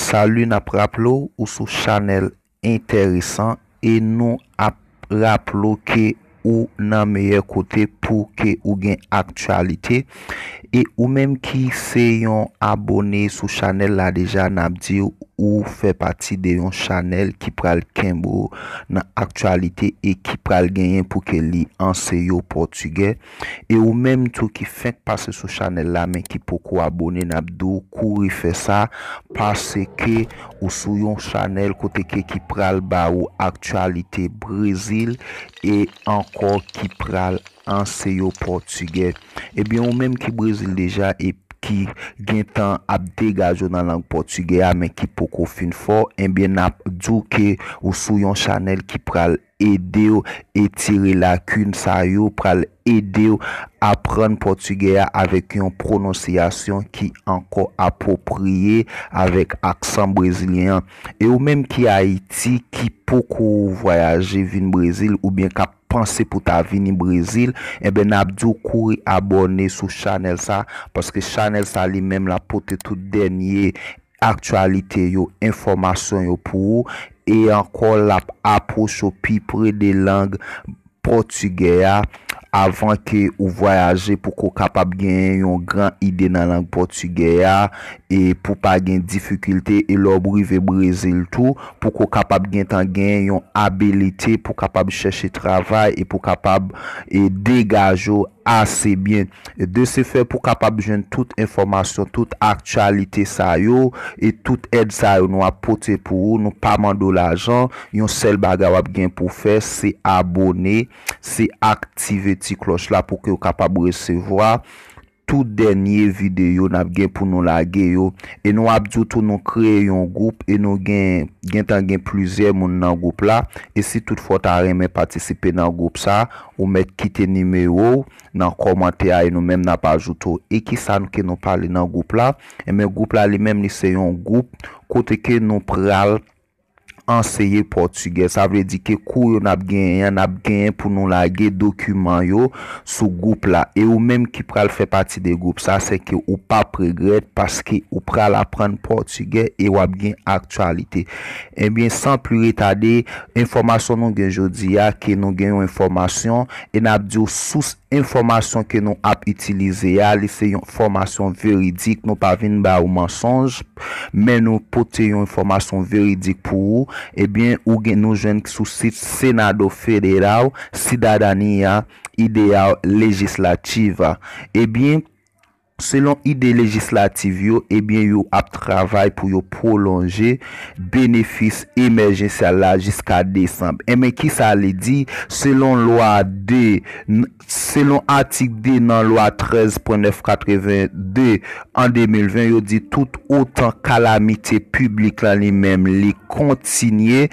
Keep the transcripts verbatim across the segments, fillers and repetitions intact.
Salut, n ap raple w, ou sou chanèl Enteresan e nou ap raple w ke ou nan meyè kote pou ke ou gen aktyalite. E ou menm ki se yon abone sou chanèl la deja, n ap di w ou fè pati de yon chanèl ki pral kenbe w nan aktyalite e ki pral genyen pou ke li anseye w pòtigè. E ou menm tou ki fenk pase sou chanèl la, men ki poko abone, n ap di w kouri fè sa, paske ou sou yon chanèl kote ke ki pral ba ou aktyalite Brezil e ankò ki pral anseye w pòtigè. Ebyen, ou menm ki Brezil deja e ki gentan ap degaje w nan lang pòtigè a, men ki poko fin fò, ebyen, n ap di w ke ou sou yon chanèl ki pral ede w etire lakin sa yo, pral ede w aprann pòtigè a avèk yon pwononsiyasyon ki ankò apwopriye, avèk aksan brezilyen an. E ou menm ki Ayiti, ki poko vwayaje vin Brezil, oubyen k ap panse pou ta vini Brezil, enben, n ap di w kouri abòne sou chanèl sa, paske chanèl sa li menm l ap pote tout dènye aktyalite yo, enfòmasyon yo pou ou, e ankò l ap apwoche w pi pre de lang pòtigè a, avan ke ou vwayaje, pou ke w kapab genyen yon gran ide nan lang pòtigè a, e pou pa gen difikilte, e lè w rive Brezil tou, pou ke w kapab gentan genyen yon abilite pou kapab chèche travay e pou kapab, e, degaje w ase byen. De se fè, pou kapab jwenn tout enfòmasyon, tout aktyalite sa yo, e tout èd sa yo nou ap pote pou ou, nou pa mande w lajan, yon sèl bagay w ap gen pou fè, se abone, se aktive ti klòch la pou ke w kapab resevwa tout dènye videyo n ap gen pou nou lage yo. E nou ap di w tou nou kreye yon gwoup e nou gen, gentan gen plizyè moun nan gwoup la. E si toutfwa w ta renmen patisipe nan gwoup sa, ou mèt kite nimewo w nan kòmantè a e nou menm n ap ajoute w. E kisa nou ke nou pale nan gwoup la? Enben, gwoup la li menm li se yon gwoup kote ke nou pral anseye pòtigè. Sa vle di ke kou yo n ap genyen an, n ap genyen pou nou lage dokiman yo sou gwoup la. E ou menm ki pral fè pati de gwoup sa, se ke ou p ap regrèt paske ou pral aprann pòtigè e w ap gen aktyalite. Ebyen, san pli retade, enfòmasyon nou gen jodi a, ke nou gen yon enfòmasyon e n ap di w sous enfòmasyon ke nou ap itilize a, li se yon enfòmasyon veridik, nou pa vin ba ou mansonj, men nou pote yon enfòmasyon veridik pou ou, ebyen, ou gen, nou jwenn sou sit Senado Federal Cidadania Ideal Legislativa. Ebyen, selon ide lejislatif yo, ebyen, yo ap travay pou yo pwolonje benefis emèjensyal la jiska desanm. Enben, kisa li di? Selon lwa de, n-, selon atik de nan lwa trèz pwen nèf katreven de an de mil ven, yo di tout otan kalamite piblik lan li menm li kontinye,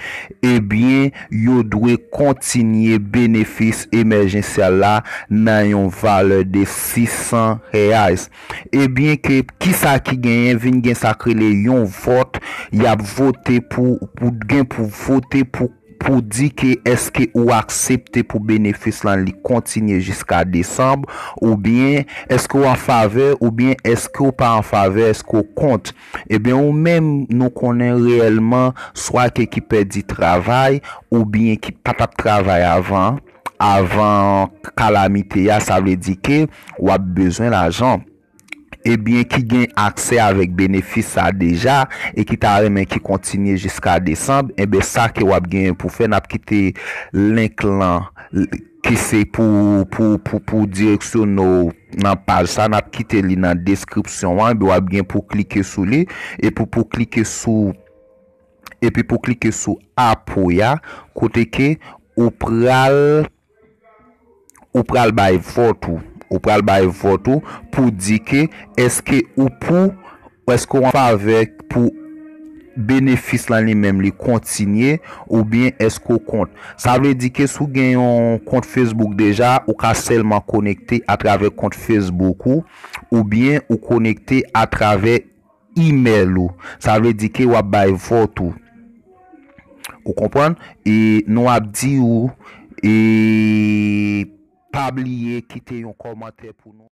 ebyen, yo dwe kontinye benefis emèjensyal la nan yon valè de sis san reais. Ebyen, ke, kisa ki genyen? Vin gen sa k rele yon vòt, y ap vote pou, pou gen pou vote pou, pou di ke èske ou aksepte pou benefis lan li kontinye jiska desanm, oubyen èske ou an favè, oubyen èske ou pa an favè, èske ou kont. Ebyen, ou menm, nou konnen reyèlman, swa ke ki pèdi travay, oubyen ki pa t ap travay avan, avan kalamite a, sa vle di ke w ap bezwen lajan. Ebyen, ki gen aksè avèk benefis sa deja e ki ta renmen ki kontinye jiska desanm, enben, sa ke w ap genyen pou fè, n ap kite link lan, l-, ki se pou, pou, pou, pou direksyone w nan paj sa, n ap kite li nan deskripsyon an, ebyen, w ap gen pou klike sou li, epi pou klike sou, epi pou klike sou apoya, kote ke ou pral, ou pral bay vòt ou, ou pral bay vòt ou pou di ke èske ou pou, èske ou an favè pou benefis lan li menm li kontinye, oubyen èske ou kont. Sa vle di ke si w gen yon kont Facebook deja, ou ka sèlman konekte atravè kont Facebook ou, oubyen ou konekte atravè imèl ou. Sa vle di ke w ap bay vòt ou. Ou konprann? E nou ap di ou, e pa bliye kite yon kòmantè pou nou.